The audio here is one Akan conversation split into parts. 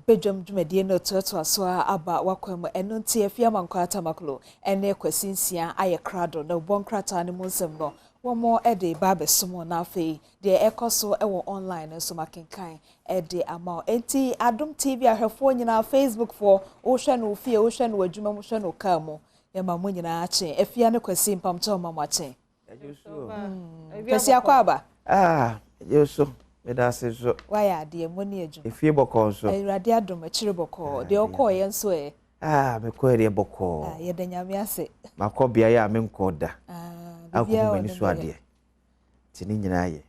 Badwam dwumadie no retoatoa so ara aba w'akwan mu. Ɛno nti Afie Amankwaa Tamaklo ne Kwasi Nsia ayɛ krado na wɔbɔ nkrataa no mu nsɛm no wɔde reba abɛsom wo na afei deɛ ɛrekɔ so wɔ online no nso makenkan de ama wo. Enti Adom TV ahwɛfoɔ nyinaa, Facebookfoɔ, wohwɛ no wo fie, wohwɛ no w'adwuma mu, wohwɛ no wo kaa mu, yɛma mo nyinaa akye. Afia ne Kwasi mpamkyɛw mma mo akye. Kwasi akɔ aba. Ah, yɛ so. Meda ase nso. Wayɛ adeɛ, mo ne adwuma. Efie bɔkɔɔ nso. Awurade adom, akyire bɔkɔɔ. Deɛ ɔkɔɔ yɛ nso ɛ. Ah, mekɔɛ deɛ bɔkɔɔ. Ah, yɛda Nyame ase. Makɔ beaeɛ a menkɔɔ da. Ah, Akɔhu m'ani so adeɛ. Nti ne nyinaa yɛ.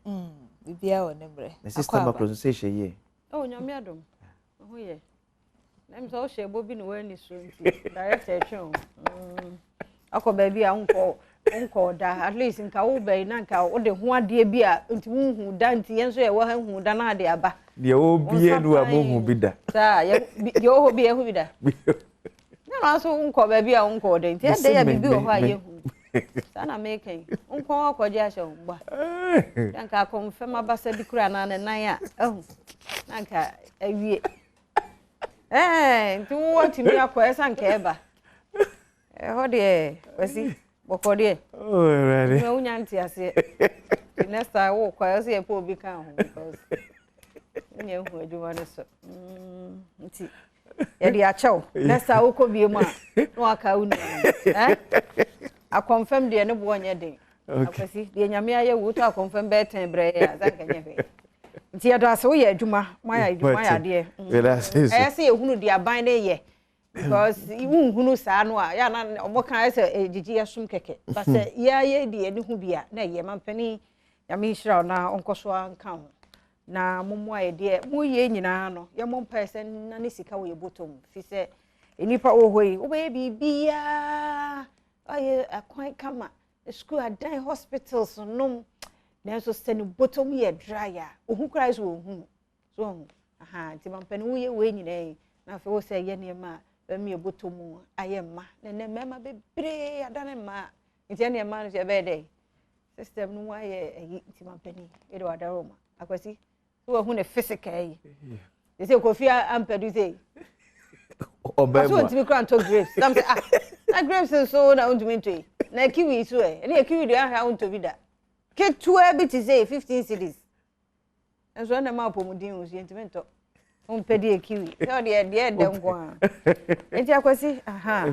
Biribiara wɔ ne mmerɛ. Me sister Makro nso sɛ hyɛ yie. Oh, Nyame adom. Ho yɛ. Na mi sɛ wohyɛ ɛbɔ bi na woani so nti director ɛtwe wo. Akɔ baabi a wonkɔ wonkɔ da at least nka wo bɛyi na nka wode ho adeɛ bi a nti wonhu da nti yɛn nso yɛwɔ ha hu da na ade aba. Deɛ wɔbie no a mohu bi da. Saa yɛ deɛ ɔwɔ hɔ bi yɛhu bi da. Na na nso wonkɔ baabi a wonkɔ da nti ɛdɛ yɛ biribi wɔ hɔ a yɛhu. Saa na meka yi wonkɔ akɔgye ahyɛ wo mba. Na nka akɔmfɛm abasa bi kura na ne nan a ahu na nka awie. Ɛɛ nti wo atumi akɔ ɛsa nka ɛba. Ɛhɔ deɛ Kwasi bɔkɔ deɛ. Oh Awurade. Ɛma wonya nte aseɛ. The next time wo kɔ ɛsɛ yɛ pɛ obi ka ho because wonya hu adwuma no so. Mm, nti yɛde akyɛw. Next time wokɔ bie mu a na waka wo nua no. Eh? Akɔmfam deɛ ne boɔ nyɛ den. Akwasi deɛ Nyame ayɛ wo wotɔ akɔmfam bɛyɛ tɛn brɛ yɛ a sɛ nka nyɛ hwee. Nti yɛda ase woyɛ adwuma moayɛ adwuma ayɛ adeɛ. Ɛyɛ sɛ yɛhunu deɛ aban no yɛ because wonhunu saa no a yɛ na ɔmo ka ayɛ sɛ ɛgyegye yɛsom kɛkɛ ba sɛ yɛayɛ deɛ ne ho bi a na ɛyɛ mampanin Nyame nhyira wo na ɔnkɔ so nka ho na mommoa yɛ deɛ moyɛ nyinaa no yɛmmɔ mpaeɛ sɛ nna ne sika wɔ yɛ bɔtɔ mu fi sɛ nnipa wɔ hɔ yi wobɛyɛ biribiaa ayɛ akwan kama sukuu adan hospitals nom nanso sɛ ne bɔtɔ mu yɛ dry a ohu koraa sɛ ɔhu so ɔhu aha nti mampanin woyɛ wei nyinaa yi na afei wo sɛ yɛ nneɛma a bɛma yɛ bɔtɔ mu ayɛ mma na nnɛ mmarima bebree adane mmaa nti ɛne mmaa no sɛ ɛbɛyɛ dɛ system no mu ayɛ ayi nti mampanin yɛde wadaro ma Akwasi so wahu ne physical yi they say Kofi Ampadu say ɔbɛn mu a ɔntumi kura ntɔ grapes nam sɛ ah na grapes nso na ɔntumi ntɔ yi na kiwi so ɛ ɛne kiwi deɛ ahwɛ a ɔntɔ bi da ketewa bi te sɛ 15 cedis nso ɛna ma apɔmuden o so yɛntumi ntɔ ɔmpɛ deɛ kiwi sɛ ɔdeɛ deɛ ɛdɛ nko a nti Akwasi aha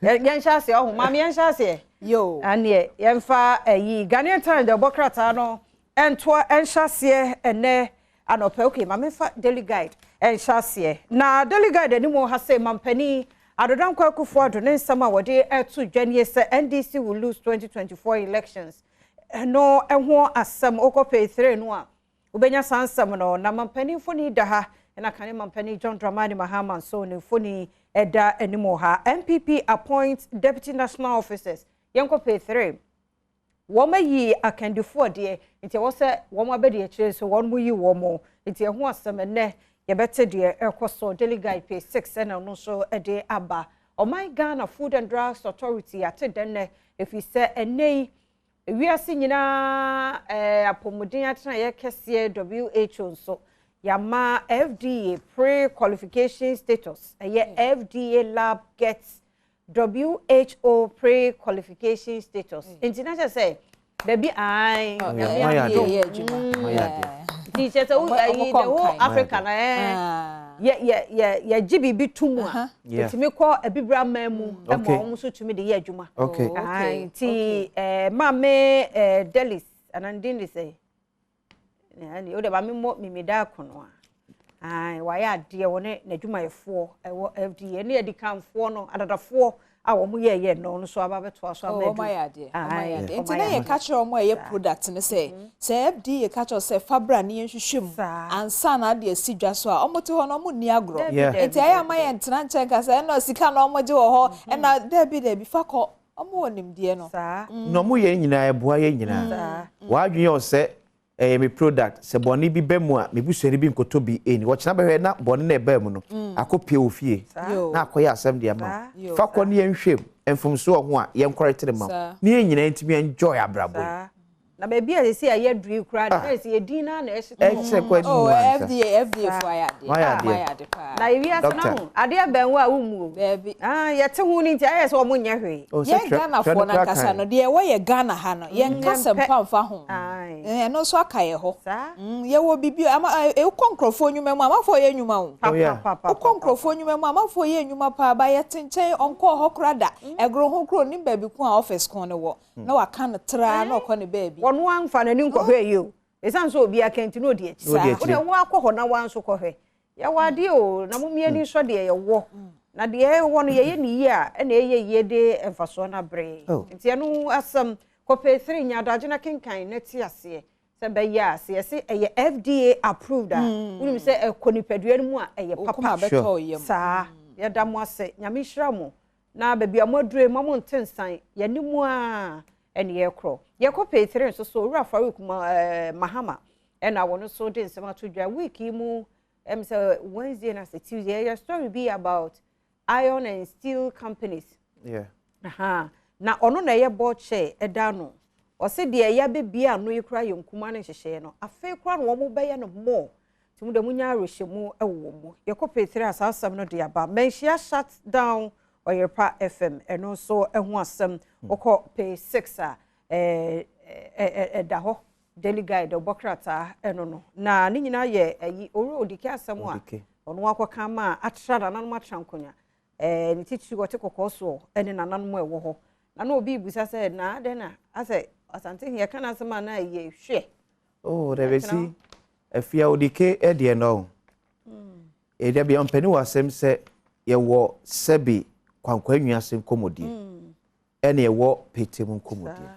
yɛnhyɛ aseɛ ɔho maame yɛnhyɛ aseɛ yo aneɛ yɛmfa ayi Ghanaian Times deɛ ɔbɔ krataa no ɛntoa ɛnhyɛ aseɛ ɛnɛ anɔpɛ. Okay, maame fa Daily Guide ɛnhyɛ aseɛ na Daily Guide anim ha sɛ mampanin Addo Dankwa Akufo-Addo ne nsɛm a wɔde ɛto dwa nie sɛ NDC will lose 2024 elections no ɛho asɛm. Wokɔ page 3 no a wobɛnya saa nsɛm no. Na mampanin mfoni da ha ɛna kane mampanin John Dramani Mahama nso ne mfoni ɛda anim wɔ ha. NPP appoint deputy national officers. Yɛnkɔ page 3. Wɔn ayi akandifoɔ deɛ nti ɛwɔ sɛ wɔn abɛdi akyire nso wɔn mo yi wɔn mo nti ɛho asɛm ɛnɛ yɛbɛte deɛ ɛkɔ so. Daily Guide page 6 ɛna ɔno nso ɛde aba. Ɔman Ghana Food and Drugs Authority ate dɛn nɛ ɛfiri sɛ ɛnɛ yi ewiase nyinaa apɔmuden atenaeɛ kɛseɛ WHO nso yɛama FDA pre-qualification status. Ɛyɛ FDA lab gets WHO pre-qualification status nti na kyerɛ sɛ baabi ae Nyame adom nti kyerɛ sɛ ayi the whole Africa na yɛ yɛ yɛ yɛgye biribi to mu a ɛtumi kɔ abibira aman mu ma wɔn nso tumi de yɛ adwuma. Nti maame Delis anandin de sɛ ɛne o de maame mmɔ mimida akono a wayɛ adeɛ wɔ ne n'adwumayɛfoɔ ɛwɔ FDA ne adikanfoɔ no adadafoɔ a wɔn yɛɛyɛ no nso aba bɛtoa so ama adu. Wɔn ayɛ adeɛ, wɔn ayɛ adeɛ. Nti na yɛka kyerɛ wɔn a ɛyɛ product no sɛ FDA ka kyerɛ sɛ fa bra ne yɛnhwehwɛ mu ansa na ade asi dwa so a, wɔn te hɔ no wɔn nni agorɔ. Nti ɛyɛ ama yɛn ntena nkyɛn ka sɛ ɛna sika na wɔn gye wɔ hɔ ɛna dɛbi dɛbi fa kɔ, wɔn wɔ nimdeɛ no. Na wɔn yɛ nyinaa ɛboa yɛn nyinaa. Wɔadwene yɛ sɛ ɛyɛ me product sɛ bɔne bi bɛ mu a mebusuani bi nkɔtɔ bi ɛni wɔkyena bɛhwɛ na bɔne na ɛbaa mu no akɔpie wɔ fie na akɔyɛ asɛm deɛ ma wo fa kɔ ne yɛnhwɛ mu mfomsoɔ ho a yɛnkɔretere ma wo ne yɛn nyinaa ntumi enjoy abrabɔ yi. Na baabi a sɛsɛ a yɛaduru yi koraa de, na sɛ yɛdin no ara na ɛhyetɔ. Ɛkyerɛ kɔ anim Oh, ansa. FDA, FDA fo ayɛ adeɛ. Moayɛ adeɛ. Moayɛ ade paa. Na ewiase no Doctor. ho, adeɛ bɛn wo a wommu o. Daabi. Ah, yɛte ho no nti ayɛ sɛ wɔn nyɛ hwee. Oh, sɛ Yɛn twerɛ twerɛ Ghanafoɔ no no koraa ankasa kan. no, deɛ ɛwɔ yɛ Ghana ha no, yɛnka Yɛmpɛ. sɛmpa mfa ho. Ae. Eh, ɛno nso aka yɛ hɔ. Saa. Yɛwɔ biribi, ama, eh, wokɔ nkurɔfoɔ nnwuma mu a, amanfoɔ yɛ nnwuma o. Oh, yeah. Pa, pa, pa, Wokɔ pa, pa. nkurɔfoɔ nnwuma mu a, amanfoɔ yɛ nnwuma paa, ba yɛte nkyɛn, ɔnkɔɔ hɔ koraa da. Ɛgoro ho koro, ɔnim baabi ko a office ko no wɔ, na waka no traa na ɔkɔ ne baabi. Wɔn amfa n'ani nkɔhwɛ yi o. Ɛsiane sɛ obi aka nti na ɔdi akyi. Na ɔdi akyire. Wode wo akɔ hɔ na wo nso kɔhwɛ. Yɛwɔ adeɛ o, na mo mmienu nsɔ deɛ yɛwɔ. Na deɛ ɛwɔ no yɛyɛ ne yie a, ɛna ɛyɛ yie de mfasoɔ no abrɛ yɛn. Oh. Nti ɛno asɛm, kɔpɛ three nya adagye na kenkan na te aseɛ. Sɛ bɛyɛ a, sɛ yɛse ɛyɛ FDA approved a, wonim sɛ ɛkɔ nipadua no mu a, ɛyɛ Okoma papa. bɛtɔ Sure. wo yam. Saa, yɛda mo ase. Nyame nhyira mo. Na baabi a moaduru yi, ma mo nte nsan. Yɛne mu a ɛne yɛkorɔ. Yɛkɔ page 3 nso so, Owura Farouk Mahama ɛna wɔn nso de nsɛm ato dwa. Week yi mu, sɛ Wednesday na sɛ Tuesday, ɛyɛ story bi about iron and steel companies. Aha. Na ɔno na ɛyɛ board chair ɛda no. Ɔse deɛ yɛabɛbie ano yi koraa yɛ nkuma ne nhyehyɛeɛ no. Afei koraa na wɔn bɛyɛ no more. Nti mo de mo nya awerɛhyɛmu ɛwɔ wɔn mu. Yɛkɔ page 3 a saa asɛm no de aba. Manhyia shut down Ɔyerepa FM, ɛno nso ɛho asɛm. Wokɔ page 6 a, ɛda hɔ. Daily Guide ɔbɔ krataa ɛno no. Na ne nyinaa yɛ ɛyi Owura Odike asɛm a Odike. ɔno akɔka ma atra nananom atra nkonnwa. Ne titiri wɔte kɔkɔɔ soɔ ɛne nananom a ɛwɔ hɔ. Na na obi bisa sɛ na adɛn na asɛ Asante yɛka n'asɛm a na ɛyɛ hwɛ. Oh, dɛbɛ si Afia Odike ɛdeɛ no. Ɛda bi ɔmpani wɔ asɛm sɛ yɛwɔ sɛbi kwankwa nwiase nkɔmmɔdie ɛne ɛwɔ pete mu nkɔmmɔdie.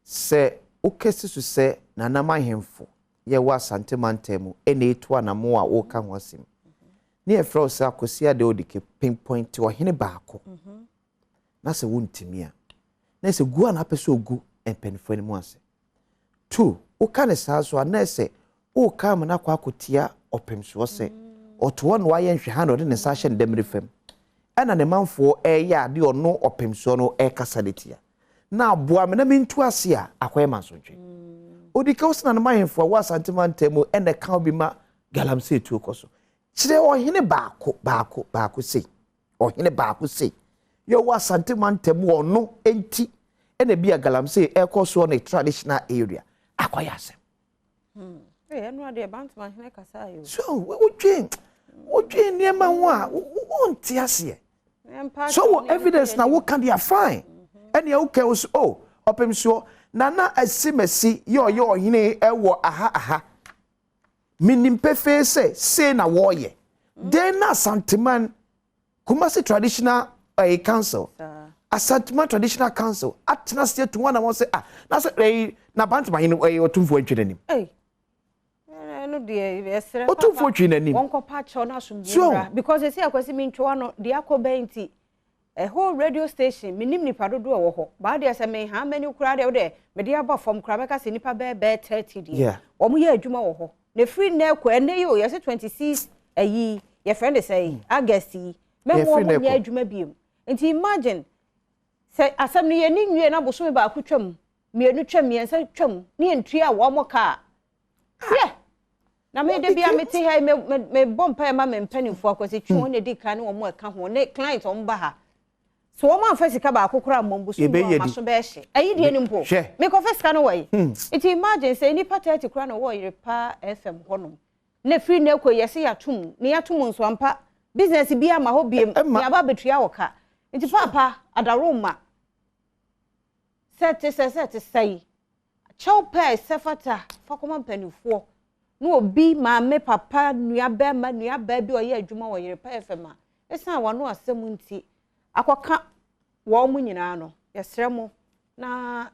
Sɛ wokɛsi so sɛ nanam ahemfo yɛwɔ Asante mantam mu ɛna etu anamo a wɔka ho asɛm. Ne yɛfrɛ wo sɛ Akosi Ade Odike pinpoint ɔhene baako. Na sɛ wontumi a, na sɛ gu a na apɛ sɛ ogu mpanimfoɔ anim ase. Two, woka ne saa so a na ɛsɛ woka ama no akɔ akɔtia ɔpemsoɔ sɛ ɔto hɔ na wayɛ nhwɛha na ɔde ne nsa ahyɛ ne dɛmire fam. Ɛna ne manfoɔ ɛreyɛ adeɛ ɔno ɔpemsoɔ no ɛrekasa ne tia. Na aboa me na mentu ase a akɔyɛ mansotwe. Odike wo sɛ nanom ahemfo a wɔ Asante mantam mu ɛna ɛka wo bi ma galamsey tuo kɔ so. Kyerɛ ɔhene baako baako baako sei. Ɔhene baako sei. Yɛwɔ Asante mantam mu ɔno nti ɛna bi a galamsey ɛkɔ soɔ ne traditional area akɔyɛ asɛm. Ɛno adeɛ Bantama hene kasa yi o. So wodwen nneɛma ho a wonte aseɛ. So wɔ evidence na woka deɛ fine. Ɛnea woka wo so oh ɔpem soɔ nana asimasi yɛ ɔyɛ ɔhene ɛwɔ aha aha. Minim pefee sɛ sei na wɔɔyɛ. Den na Asanteman Kumasi Traditional Council, Asanteman Traditional Council atena ase atu wɔn na wɔn sɛ ah na sɛ na Bantama hene ɔtumfoɔ ntwe n'anim. Ɛno deɛ yɛsrɛ Ɔtumfoɔ twe n'anim. Wɔn kɔpa kyɛw na asomdwe mmra because esi akwasi mi ntwewa no deɛ akɔ bɛn nti ɛhɔ radio station minim nipa dodoɔ ɛwɔ hɔ baa deɛ sɛ me ha mani koraa deɛ deɛ mede aba fam koraa mɛka sɛ nipa bɛɛ bɛɛ 30 deɛ wɔn yɛ adwuma wɔ hɔ na efiri nnɛ kɔ ɛnɛ yi o yɛsɛ 26 ɛyi yɛfrɛ ne sɛ August yi mɛmo wɔn nyɛ adwuma biem nti imagine sɛ asɛm no yɛ ne nwie na bosome baako twam mmienu twam mmiɛnsa twam ne yɛn tua wɔn kaa hwɛ na me de bia me te ha me me bɔ mpa ma me mpanimfoɔ akɔsi twe wɔn na edi kan ne wɔn ɛka ho ne client wɔn ba ha so wɔn amfa sika baako koraa mmɔ mbosom mu a maso bɛɛhye ɛyi deɛ no mpo mekɔfa sika no wɔ yi nti imagine sɛ nipa 30 koraa na wɔwɔ Yerepa FM hɔnom na firi na ekɔ yɛsɛ yɛatom ne yɛatom nso ampa business bi ama hɔ biem ne aba abɛtua wɔ ka nti paapa adaro ma sɛ te sɛ sɛ te sɛ yi kyɛw pɛɛ sɛ fata fa kɔma mpanimfoɔ na obi maame papa nua bɛrima nua baa bi ɔyɛ adwuma wɔ Yerepa FM a ɛsan wɔn asɛm nti akɔka wɔn mu nyinaa no yɛsrɛ mo na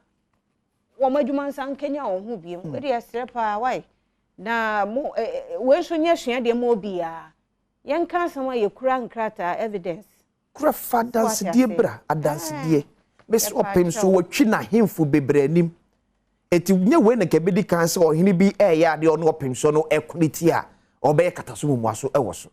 wɔn adwuma nsa nkenya wɔn ho biem mm. Yɛsrɛ paa wae na mo wei nso nyɛ sua deɛ mo obiara yɛnka asɛm a yɛkura nkrataa evidence kura fa adansedie bra adansedie bɛsi ɔpem so wɔtwi n'ahemfo bebree anim eti nye wei na kɛbɛdi kan sɛ ɔhene bi ɛyɛ adeɛ ɔno ɔpem so no ɛko ne ti a ɔbɛyɛ kataso mu muaso ɛwɔ so.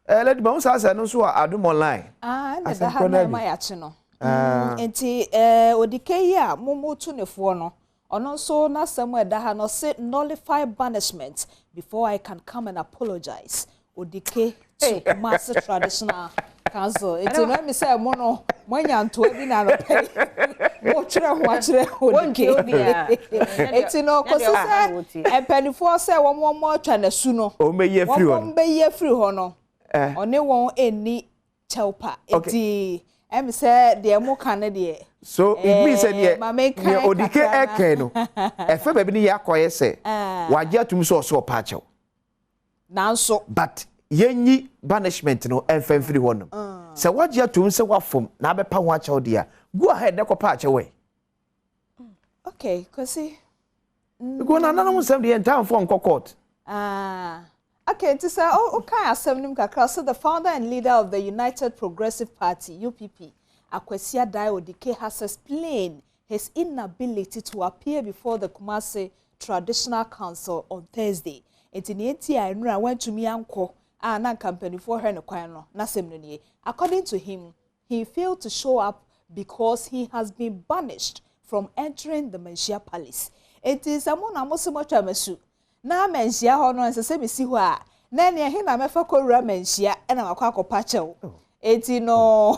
Lady ma wo saa sɛ no nso wɔ Adom Online. Ah, ɛna da ha na ɛma yɛakye no. Nti Odike yi a momotu ne foɔ no, Ɔno nso n'asɛm a ɛda ha no, ɔse, "Nullify banishment before I can come and apologize. Odike to Kumasi Traditional Council." Nti no, ɛmi sɛ mo no moanya ntoa bi na anɔpɛ yi mokyerɛ ho akyerɛ Odike. Nti no, kɔsi sɛ mpanimfoɔ sɛ wɔn atwa n'asu no, wɔn bɛyi afiri hɔ no, wɔn bɛyi afiri hɔ no, ɔne wɔn ɛnni kyɛw pa. Nti ɛmi sɛ deɛ mo ka no deɛ. So it means sɛ deɛ ma menka deɛ Odike kakra na- ɛkɛn no, ɛfɛ baabi no yɛ akɔyɛ sɛ wagye atum sɛ ɔsɛ ɔpa akyɛw, nanso but yɛnyi banishment no ɛmfa mfiri hɔ nom. Sɛ wagye atum sɛ wafom na abɛpa ho akyɛw deɛ a, go ahead na kɔpa akyɛw ɛ. Okay, Kwasi. Because nananom nsɛm deɛ, yɛntamfoɔ nkɔ court. Ah, okay, nti sɛ wokan asɛm no mu kakra so, the founder and leader of the United Progressive Party, UPP, Akwasi Adai Odike, has explained his inability to appear before the Kumasi Traditional Council on Thursday. Nti nea eti a nnura wantumi ankɔ a na nka mpanimfoɔ hwɛ ne kwan no, n'asɛm no nie. According to him, he failed to show up because he has been banished from entering the Manhyia Palace. Nti sɛ mo na mo se mo atwa m'asu na Manhyia hɔ no ɛnsɛ sɛ mesi hɔ a, na ɛnea ɛhe na mɛfa kɔwura Manhyia ɛna makɔ akɔpa kyɛw? Eti no,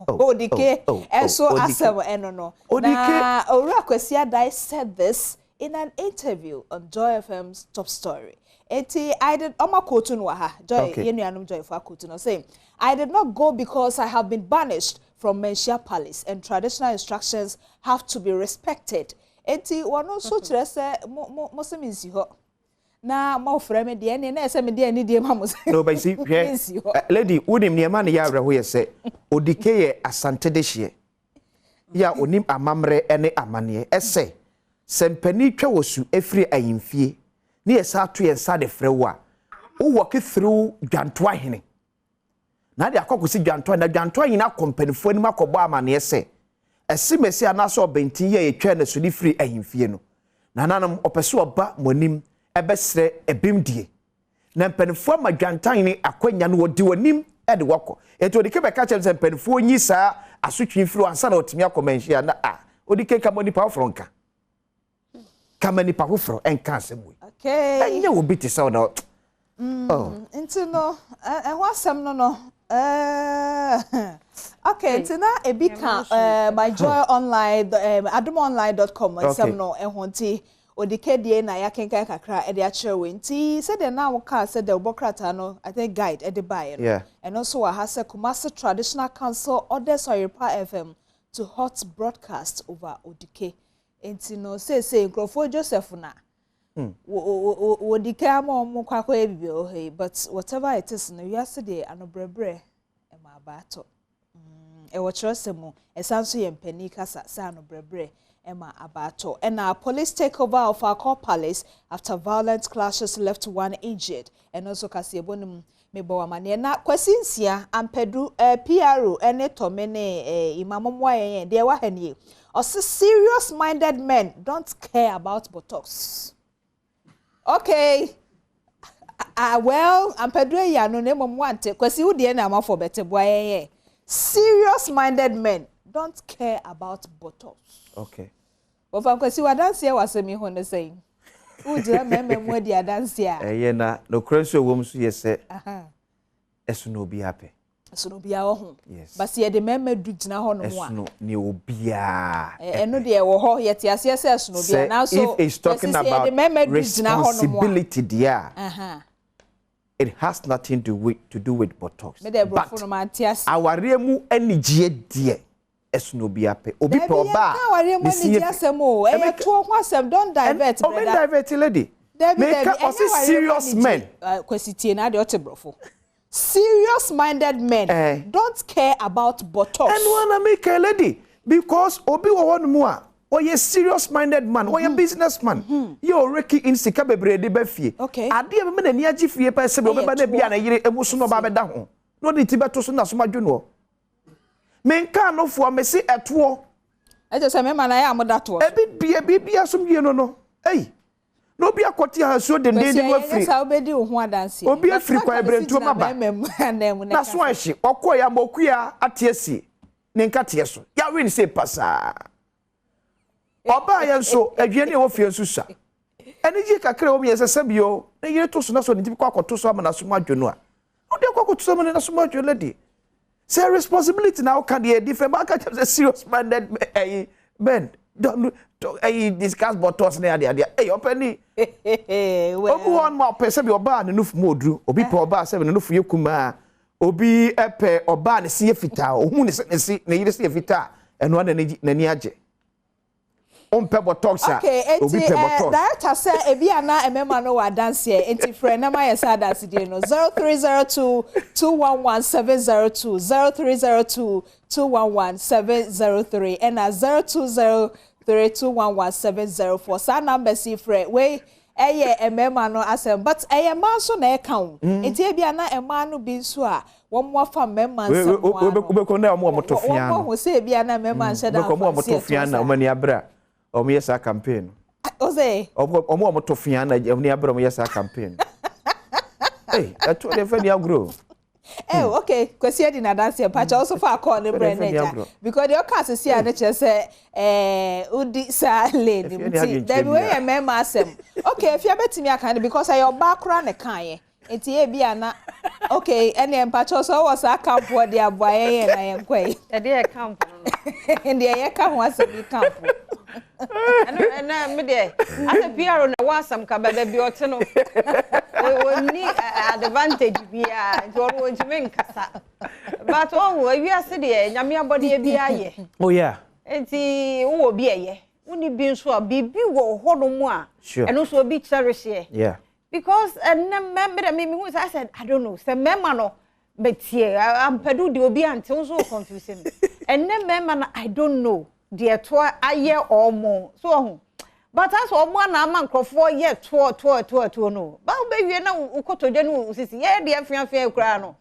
Odike ɛso asɛm ɛno no. Na Owura Kwasi Adai said this in an interview on Joy FM's Top Story. Eti I did ɔma quote no wɔ ha. Joy yɛn nuanom Joy fo quote no say, "I did not go because I have been banished from Manhyia Palace and traditional instructions have to be respected." Eti wɔn nso kyerɛ sɛ mo se mi nsi hɔ na mo frɛ mi deɛ, ɛnneɛ na ɛsɛ mi deɛ ɛni deɛ ma mo sɛ No, but see, mi hwɛ nsi hɔ. Lady, wonim nneɛma ne yɛ awerɛho yɛ sɛ Odike yɛ Asante de hyeɛ yɛ a onim amammerɛ ne amanneɛ. Ɛsɛ sɛ mpanin twa wɔ su efiri ahemfie ne yɛ sa ato yɛn nsa de frɛ wo a, wowɔ through Dwantoa hene na de akɔ akɔsi Dwantoa, na Dwantoa hene akɔ mpanimfoɔ anim akɔbɔ amanneɛ sɛ ɛsimesi anaasɛ ɔbɛntin yɛ yɛtwa ne so de firi ahemfie no, nananom ɔpɛ sɛ ɔba mo anim ɛbɛsrɛ ɛbim die, na mpanimfoɔ ama Dwantoa akwanya no, wɔdi w'anim ɛde wakɔ. Eti Odike bɛka kyerɛ sɛ mpanimfoɔ nyi saa asotwe firi hɔ ansa na ɔtumi akɔ Manhyia. Na a Odike kama nipa foforɔ nka, kama nipa foforɔ ɛnka asɛm wei. Ɛnyɛ obi te sɛ ɔna oh. Nti no, ɛho asɛm no, okay, nti na ebi ka myjoyonline, adomonline.com nsɛm no ɛho. Nti Odike die na yɛakenkan kakra ɛde akyerɛ wei. Nti sɛdeɛ na wokaa sɛ deɛ wobɔ krataa no, I think Guide ɛde baeɛ no, ɛno nso wɔ ha sɛ Kumasi Traditional Council orders Oyerepa FM to halt broadcast over Odike. Nti no, seesei nkurɔfoɔ Joseph na wɔdike ama wɔn kɔ akɔyɛ biribi wɔ ha yi. But whatever it is no, wiase deɛ, anobrɛbrɛ ɛma abaatɔ. Ɛwɔ kyerɛsɛm mu, ɛsan so yɛ mpanin kasa sɛ anobrɛbrɛ ɛma abaatɔ. Ɛna police take over of Ofaakor Palace after violent clashes left one injured, ɛno nso kaseɛbɔ no mu mebɔ wɔ amaneɛ. Na Kwasi Nsia Ampadu, PRO ɛne Tɔme ne Imamomoa yɛn yɛn deɛ ɛwɔ ha nie. Ɔsi serious minded men don't care about buttocks. Okay, ah well, Ampadu eyi ano na emom wante. Kwasi, wo deɛ na amafo bɛte boa yɛn yɛ serious minded men don't care about buttocks. Wɔfa Kwasi, wadanseɛ wɔ asɛm yi ho ne sɛn? Wogyina mmarima mu adi adanseɛ a. Ɛyɛ, na nokorɛ nso ɛwɔ mu nso yɛ sɛ ɛso na obiara pɛ. Ɛso no obiara wɔ ho. Yes. Basi yɛde mmarima du gyina hɔ nom a, ɛsono ne obiara. Ɛno deɛ ɛwɔ hɔ, yɛte aseɛ sɛ ɛsono obiara, nanso if it's talking about yɛde mmarima du gyina hɔ nom a, responsibility deɛ a, it has nothing to do with buttocks. But awareɛ mu anigyeɛ deɛ, ɛsono obiara pɛ. Obi pɛ ɔbaa. Awareɛ mu anigyeɛ asɛm o, ɛyɛ toɔ ho asɛm. Don't divert, brother. Obi divert, lady. Dabi. Meka ɔsi serious men. Kwasi, tie na adeɛ ɔte borɔfo. Serious minded men don't care about buttocks. Ɛnu ana meka, lady, because obi wɔ hɔ nom a ɔyɛ serious minded man, ɔyɛ business man yɛ ɔreki in sika bebree de bɛ fie. Adeɛ bɛmɛ n'ani agye fie pɛ sɛ ɔbɛba na bi a na yere emu so na ɔba abɛda ho na ɔde ti bɛto so na so ma dwo noɔ. Menka anofoɔ mesi ɛtoɔ. Ɛkyɛ sɛ mɛma na yɛ a mo da toɔ. Ebi bie biribi asom yie no, ɛyi na obi akɔte ahasuo dendenden no afiri. Sɛ wobɛdi wo ho adanseɛ. Obi afiri kwan ebirentuo ma ba na so ahye ɔkɔɔ yɛ ama okuya ate asie ne nkateɛ so yɛawe ne sɛ pasaa. Ɔbaeɛ nso, aduane a ɛwɔ fie nso sua. Anigyeɛ kakra a ɛwɔ mu yɛ sɛ sɛbio ne yere to so na sɛ ɔde ne ti kɔ akɔto so ama n'asom adwo no a, ɔde akɔ akɔto so ama n'asom adwo no deɛ. Sɛ responsibility na woka deɛ different, but aka kyerɛ sɛ serious minded ɛyi men don't ɛyi discuss buttocks ne adeɛ adeɛ. Ɛyɛ ɔpɛ ni. Obi hɔ nom a ɔpɛ sɛbi ɔbaa ne nufu mu oduru, obi pɛ ɔbaa sɛbi ne nufu yɛ kumaa, obi pɛ ɔbaa ne se yɛ fitaa, ohun ne se ne se ne yere se yɛ fitaa, ɛno ara n'ani agye. Wompɛ buttocks a, Okay, enti obi pɛ eh, buttocks. director sɛ ebi a na mmarima no wɔ adanseɛ, enti frɛ na ma yɛ saa adansedie no 0302 211 702, 0302 211 703 ɛna 0203 211 704. Saa numbers yi frɛ wei ɛyɛ mmarima no asɛm, but ɛyɛ mmaa nso na ɛka o. Nti ebi a na mmaa no bi nso a wɔn afa mmarima nsɛm ano. Wobɛkɔ na wɔn a wɔtɔ Wɔn fia no. ahu sɛ ebi a na mmarima nhyɛ da Wobɛkɔ wɔn a mfa wɔtɔ nsi fia ɛtoɔ na saa. wɔn ani abere a wɔyɛ saa campaign no. O sɛ? Wɔn a wɔtɔ fia na wɔn ani abere a wɔyɛ saa campaign no. Ei, ɛto deɛ fɛ ni agorɔ o. Eh, okay, Kwesi adi na danse mpacha also fa call ne brɛ na agya. Because the oka sisi a ne kyerɛ sɛ eh udi saa lane mu ti. Dabi we yɛ mmarima asɛm. Okay, afia betumi aka no because ɛyɛ ɔbaa kora ne kan yɛ. Nti e bi ana okay, ɛne mpacha so wɔ saa camp wɔ de aboa yɛn yɛn na yɛn kɔ yi. Ɛde yɛ camp no. Deɛ yɛka ho asɛm yi camp. Ɛno ɛna me deɛ asɛ PR na ɛwɔ asɛm ka bɛbɛ bi ɔte no. Ɔnni advantage biara nti ɔno ɔntumi nkasa. But ɔhu ewiase deɛ Nyame abɔdeɛ bi ayɛ. Oh yeah. Nti wowɔ bi ɛyɛ. Wonni bi nso a biribi wɔ hɔnom a ɛno nso obi cherish yɛ. Yeah. Because ɛnɛ mɛ me deɛ me mehu sɛ I said I don't know sɛ mmarima no bɛtie ampɛdu deɛ obi ante wo nso wo confuse me. Ɛnɛ mmarima no I don't know deɛ ɛtoɔ ayɛ ɔmo so ɔho. But as ɔmo ana ama nkurɔfoɔ yɛ toɔ toɔ toɔ toɔ no. Ba wobɛwie na wo kotodwe no wo sisi yɛ deɛ mfeamfea koraa no.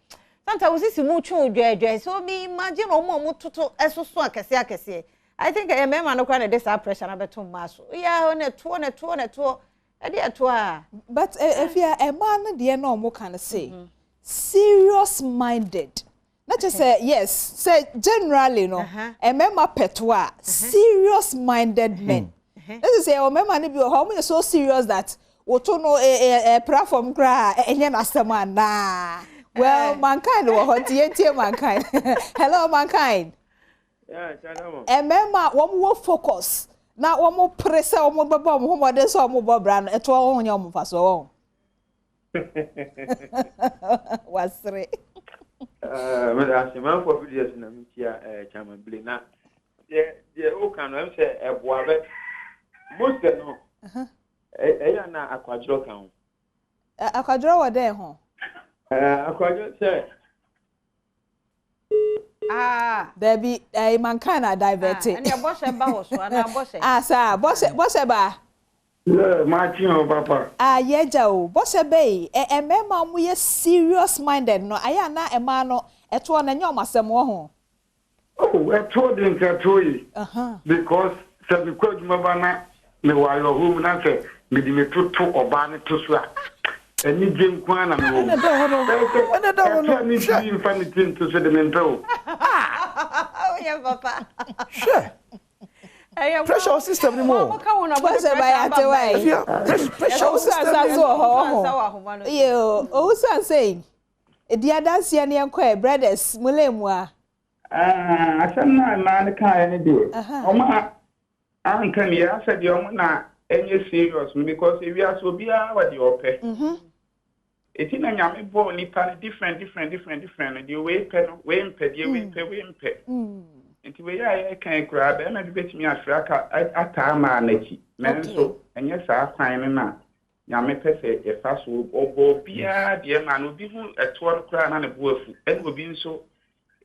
Sometimes wo sisi mu twe wo dwɛɛdwɛɛ so me imagine ɔmo a ɔmo toto ɛsoso akɛseɛ akɛseɛ. I think ɛyɛ mmarima no koraa na ɛde saa pressure no abɛto mmaa so. Yɛ na ɛtoɔ na ɛtoɔ na ɛtoɔ. Ɛde ɛtoɔ a. But efia mmaa no deɛ na ɔmo ka no say serious minded. Na kyerɛ sɛ yes sɛ generally no mmarima pɛto a serious minded men. Na kyerɛ sɛ ɛwɔ mmarima no bi wɔ hɔ ɔmo yɛ so serious that woto no platform koraa ɛnyɛ n'asɛm anaa. Well, mankind wɔ hɔ nti yɛntie mankind. Hello mankind. Mmarima wɔn wɔ focus na wɔn pere sɛ wɔn bɛbɔ wɔn ho mmɔden sɛ wɔn bɔ bra no ɛtoɔ wɔn nyɛ wɔn mfa so wɔn. Wasere. Asemanfoɔ videos na mekyia Chairman Bile na deɛ deɛ woka no ɛm sɛ ɛboa bɛ most no ɛyɛ na akwadworɔ ka ho. Akwadworɔ wɔ dɛn ho? Akwadworɔ sɛ. Ah. Dabi, mankind na divert. Ah, ɛnna bɔhyɛ ba wɔ so anaa bɔhyɛ. Ah, saa bɔhyɛ bɔhyɛ ba. Yeah, Martin o papa. Ah, yɛgya o bɔhyɛ bɛyi ɛ mmarima a wɔyɛ serious minded no ayɛ ana mmaa no ɛtoɔ no ɛnyɛ ɔmo asɛm wɔ ho. Oh, ɛtoɔ de nka ɛtoɔ yi. Because sɛ mekɔ adwuma ba na mewɔ ayɔhɔ mu na sɛ mede me toto ɔbaa no to so a, anigye nko ara na mewɔ mu. Ɛna ɛda hɔ no. Ɛna ɛda hɔ no. Ɛtoɔ a mentumi mfa me ti nto so de mempɛ o. Woyɛ papa. Hwɛ. Pressure wɔ system ni mu o. Bɔhyɛ ba yɛ ate wa yi. Pressure wɔ system ni mu. Owusu wɔ hɔ ɔho. Iye o, owusu ansa yi. Edi adanseɛ ne yɛn kɔ ɛ brothers mule mu a. Asɛm no a mmaa no kaeɛ no deɛ, ɔmo a anka ne yɛ asɛ deɛ ɔmo na ɛnyɛ serious no because ewiase obiara wɔ deɛ ɔpɛ. Eti na Nyame bɔɔ nipa no different different different different no, deɛ wei pɛ no wei mpɛ, deɛ wei pɛ wei mpɛ. Nti wei a yɛka yi koraa bɛrima bi bɛtumi afiri aka ataa maa n'akyi nanso ɛnyɛ saa kwan no na Nyame pɛ sɛ yɛfa so. Ɔbɔ obiara deɛ ma no, obi hu ɛtoɔ no koraa na ne bo afu, ɛna obi nso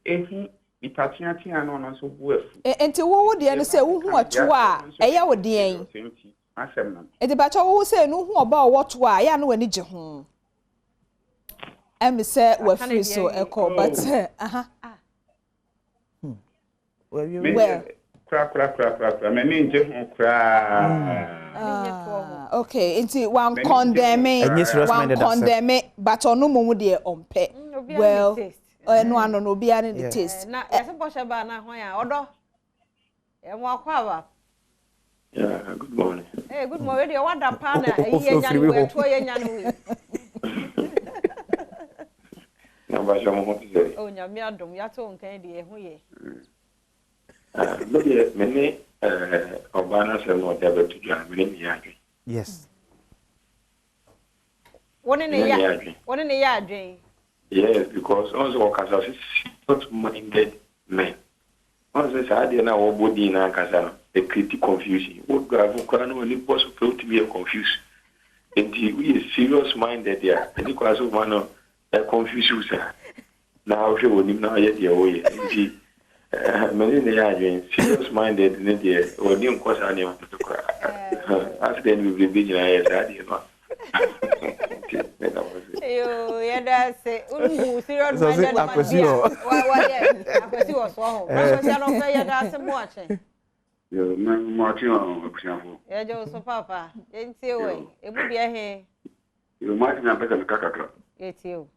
ehu nipa teatea no ɔno nso bo afu. Nti wo wo deɛ no sɛ wohu ɛtoɔ a ɛyɛ wo deɛn? Nti asɛm no. Nti bàtɛ wo sɛ no hu ɔba a ɔwɔ toɔ a ɛyɛ a na w'ani gye ho. Ɛmi sɛ wafiri so ɛkɔ but aha. Well. Kora kora kora kora kora m'ani ngye ho koraa. Ah, okay, nti wan condemn Ɛnyɛ serious wan minded asɛm. condemn but ɔno mmom deɛ ɔmpɛ. Well, ɛno ano no obiara ne ne taste. Na yɛsɛ bɔhyɛ ba na hwan a ɔdɔ. Yɛ mo akɔ aba. Yeah, good morning. Hey, good morning. Deɛ wada paa na ɛyi yɛ nya no wei, ɛtoɔ yɛ nya no wei. Na bahyɛ mo ho te sɛ. Oh, Nyame adom, yɛato wo nkan deɛ, ɛho yɛ. Ah, me deɛ, me ne ɔbaa no asɛm na ɔde abɛto dwa no, me ne ne yɛ adwen. Yes. Wo ne ne yɛ, wo ne ne yɛ adwen. Yes, because ɔn sɛ ɔkasa sɛ serious minded men. Ɔn sɛ saa adeɛ no a wɔbɔ din no ankasa no, ɛ create confusion. Wo drive koraa na w'ani bɔ so pɛ wotumi yɛ confuse. Nti woyɛ serious minded a, ɛni kwan sɛ woma no ɛ confuse wo saa. Na wohwɛ w'anim na woyɛ deɛ woyɛ. Nti eh, me ne no yɛ adwene. Serious minded ne deɛ w'ani nkɔ saa nneɛma no so koraa. Accident bebrebe nyinaa yɛ saa adeɛ no a. Nti meda mo ase. Yoo, yɛda ase. Wonhu serious Sɛ ɔse minded man Akwasi bi a wɔ. wayɛ Akwasi wɔ soɔ ho. Akwasi anɔpɛ yɛda ase mo akye. Yo, me mo akye o abusuafo. Yɛgye wo so papa. Yɛntie wo ɛ. Emu deɛ he? Yo, mo akye na mpɛ sɛ meka kakra. Yɛtie wo.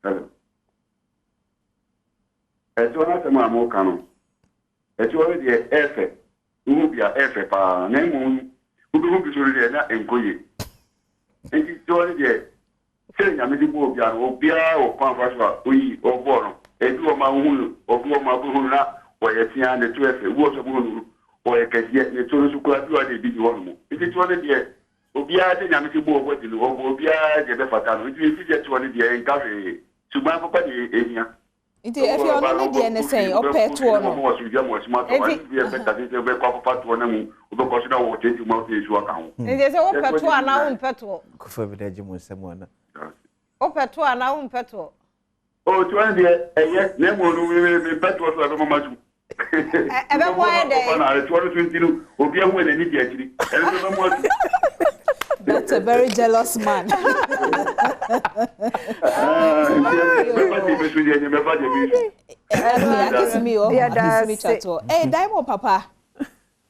Hello. Ɛtoɔ no asɛm a moka no, ɛtoɔ no deɛ ɛɛfɛ, wohu bi a ɛɛfɛ paa, na mmom wobɛhu bi so no deɛ na ɛnkɔ yie. Nti toɔ no deɛ, sɛ Nyame de bɔɔ obiara no, obiara wɔ kwan fa so a oyi ɔbɔɔ no. Ebi wɔ ma wohu no, obi wɔ ma wobɛhu no na ɔyɛ tea, ne to ɛfɛ, obi wɔ so wobɛhu no ɔyɛ kɛseɛ, ne to no so koraa bi wɔ a na ebi ni hɔ nom. Nti toɔ no deɛ, Obiara sɛ Nyame se bɔ ɔbɔ di no, ɔbɔ obiara deɛ ɛbɛfata no, nti mefiri sɛ toɔ no deɛ ɛnka hwee, suban papa na ɛhia. Nti ɛfei ɔno ne deɛ ne sɛn? Ɔpɛ toɔ no? Nti sɛ wopɛ toɔ anaa wompɛ toɔ? Kofa bi na agye mo nsam ana? Wopɛ toɔ anaa wompɛ toɔ? Oh, toɔ no deɛ ɛyɛ na mmom no mempɛ toɔ so a ɛbɛma masu. Ɛbɛmo ayɛ dɛn? Ɔfa na toɔ no so nti no obi ahu n'ani di akyiri ɛno nso ɛbɛmo asu. That's a very jealous man. Hey, Diamond Papa.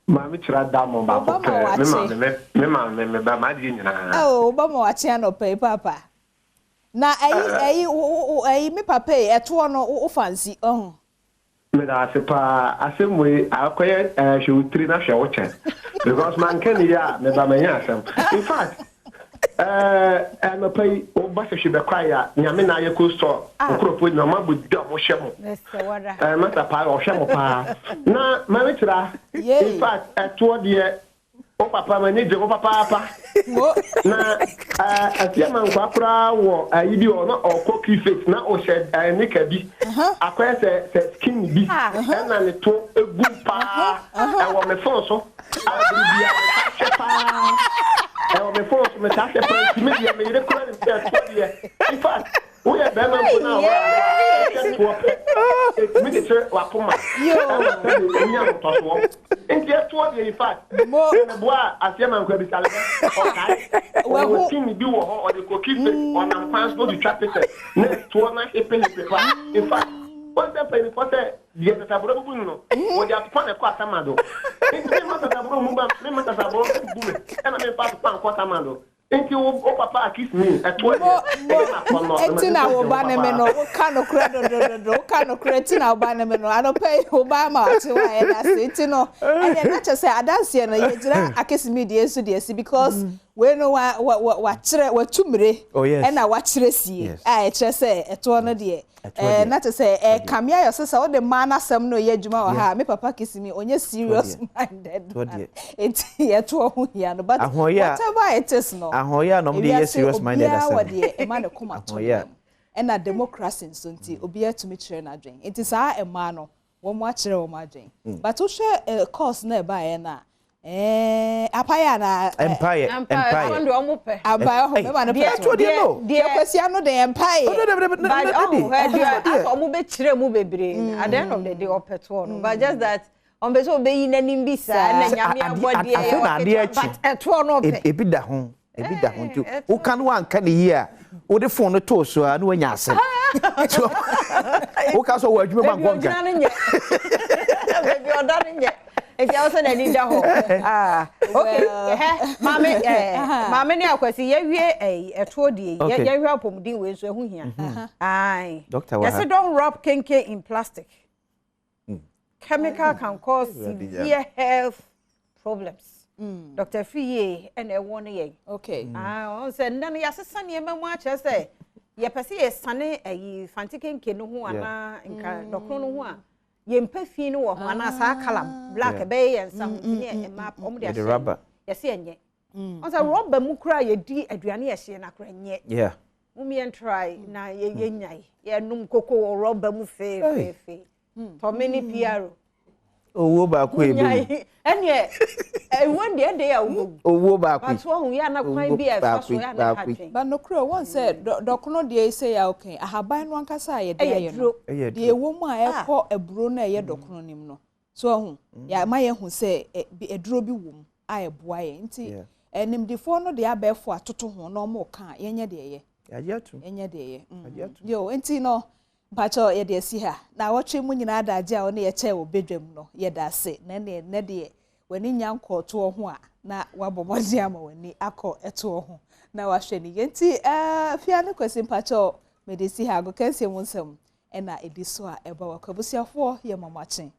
Maame kyerɛ Diamond baako pɛ. Me maame me maame me ba m'adeɛ nyinaa. Oh, Obama wakye anɔpa yi papa. Na ɛyi ɛyi wo wo ɛyi me papa yi ɛtoɔ no wo fancy ɔho. Meda ase paa asɛm wei akɔyɛ eh, hwɛ wo tiri na hwɛ wo kyɛ because manka ne yie a meba manya asɛm in fact eh, anɔpa yi woba sɛ hwɛ bɛkwae a nyame na ayɛ ko store nkurɔfoɔ nyina ɔma bɔ dwa ɔmo hwɛ mo eh, masa paa ɔhwɛ mo paa na mame kyerɛ in fact ɛtoɔ deɛ Wo papa m'ani gye ho papaapa. Na afie ama nkoa koraa wɔ ayi bi wɔ na ɔkɔ kifet na ɔhyɛ nika bi akɔyɛ sɛ sɛ skin bi ɛna ne to egu paa ɛwɔ me phone so a bere bia metaa hwɛ paa ɛwɔ me phone so metaa hwɛ paa nti me deɛ me yere koraa nim sɛ ɛtoɔ deɛ in fact Woyɛ bɛrima mpo na awɔ a wohyɛ toɔ pɛ, ɛtumi kyekyere w'akoma ɛwɔ sɛdeɛ wonya ahotɔsoɔ. Nti ɛtoɔ deɛ in fact, sɛ meboa a aseɛ ma nkwabisale bɛ, ɔkae. Ɔwɔ team bi wɔ hɔ, ɔde kɔ kife, ɔnam kwan so na ɔtwitwa pictures na ɛtoɔ no ahepehepe pa. In fact, wohu sɛ mpaninfoɔ sɛ deɛ sasaborɔ bubu no no, wɔde atopa na ɛkɔ asamando. Nti memma sasaborɔ mmu memma sasaborɔ mbu me ɛna memfa atopa nkɔ asamando. Nti wo wo papa a kiss me ɛtoɔ deɛ ɛyɛ na kɔnɔ na Eti na wo ba ne me no wo ka nokorɛ dodododo wo ka nokorɛ eti na wo ba ne me no anɔpa yi wo ba ama wate wo a yɛda ase nti no ɛdeɛ na kyerɛ sɛ adanseɛ no yɛgyina akesimi deɛ nso deɛ si because wei no wa wa wa wakyerɛ watu mmire Oh yes. ɛna wakyerɛ sie Yes. a ɛkyerɛ sɛ ɛtoɔ no deɛ Ɛtoɔ deɛ. Ɛɛ na kyerɛ sɛ ɛkame ayɛ sɛ sɛ wode mmaa no asɛm no reyɛ adwuma wɔ ha a, me papa Kisimi ɔnyɛ serious minded man. Enti ɛtoɔ ho hia no. But whatever it is no, ewiase obiara wɔ deɛ ɛma ne koma tɔ ne yam. Ɛna democracy nso nti obiara tumi kyerɛ n'adwene. Enti saa mmaa no, wɔn akyerɛ wɔn adwene. But wohwɛ course no a ɛbaeɛ no a, Eeii apaeɛ anaa? Mpaeɛ, mpaeɛ. Mpaeɛ deɛ ɔmo pɛ. Ampaeɛ ɔho bɛma no pɛ toɔ. Deɛ no. Deɛ kwasia no deɛ mpaeɛ. But ɔho hwɛ deɛ asɛ ɔmo bɛ kyerɛ mu bebree no at the end of the day ɔpɛ toɔ no but just that ɔmo pɛ sɛ ɔbɛyi n'anim bi saa na nyame abɔdeɛ yɛ ɔketewa but ɛtoɔ no ɔpɛ. Ebi da ho. Ebi da ho nti woka no wanka ne yie a wode fon no too so a na wanya asɛm. Woka sɛ wɔ adwuma mu ankɔ nka. Baabi ɔgyina no nyɛ. Baabi ɔda no nyɛ. Nti ɛwɔ sɛ n'ani da hɔ. Ah, okay. Hɛ, maame, eh, maame ne akwasi yɛwie eh, ɛtoɔ die yi. Okay. Yɛhwɛ apɔmuden wei nso ɛho hia. Ae. Doctor wɔ ha. Yɛse don't wrap kenke in plastic. Chemical can cause severe health problems. Dr. Afriyie ɛna ɛwɔ no yɛn. Ah, ɔn sɛ nnɛ no yɛasesa nneɛma mu akyerɛ sɛ yɛpɛ sɛ yɛsane ayi fante kenke no ho anaa nka dɔkono no ho a yɛmpɛ fi no wɔ ho anaa saa colour black ɛbɛyɛ yɛn nsa ho nti ne ɛma ɔmo de Yɛde ahyɛ rubber. Yɛsɛ ɛnyɛ. Ɔn sɛ rɔba mu koraa yɛdi aduane yɛhyɛ no akora nyɛ. Mum yɛn try na yɛnyae yɛnom koko wɔ rɔba mu feefeefe tɔme ne piaro. Owuo baako a ɛbɛwu. Nyae ɛneɛ ɛwɔ deɛ ɛde yɛ wobɛwu. Owuo baako yi. But wɔn yɛ ana kwan bi a ɛfa so yɛ ana Owuo baako yi. ha Ba nokorɛ wɔn sɛ dɔkono deɛ sɛ yɛ okay ahaban no ankasa a yɛde Ɛyɛ ayɛ no duro. Ɛyɛ deɛ duro. ɛwɔ mu a ɛkɔ aburo no a ɛyɛ dɔkono no mu no so ɔho yɛama yɛhu sɛ aduro bi wɔ mu a ɛboa yɛn nti nimdifoɔ no de abɛɛfo atoto ho na ɔmo ka a yɛnyɛ deɛ ɛyɛ. Yɛagye atom. Yɛnyɛ deɛ ɛyɛ. Yɛagye atom. Yo, nti no mpakyɛw yɛde asi ha na awɔtwe mu nyinaa adagye a ɔne yɛkyɛɛ wɔ badwam no yɛda ase na ɛneɛ nnɛ deɛ w'ani nya nkɔɔtoɔ ho a na wabɔ mmɔden ama w'ani akɔ ɛtoɔ ho na wahwɛ ne yie nti fia ne Kwasi mpakyɛw mede si ha agokansie mu nsɛm ɛna ɛdi so a ɛba wɔ akɔ abusuafoɔ yɛ mɔmɔakye.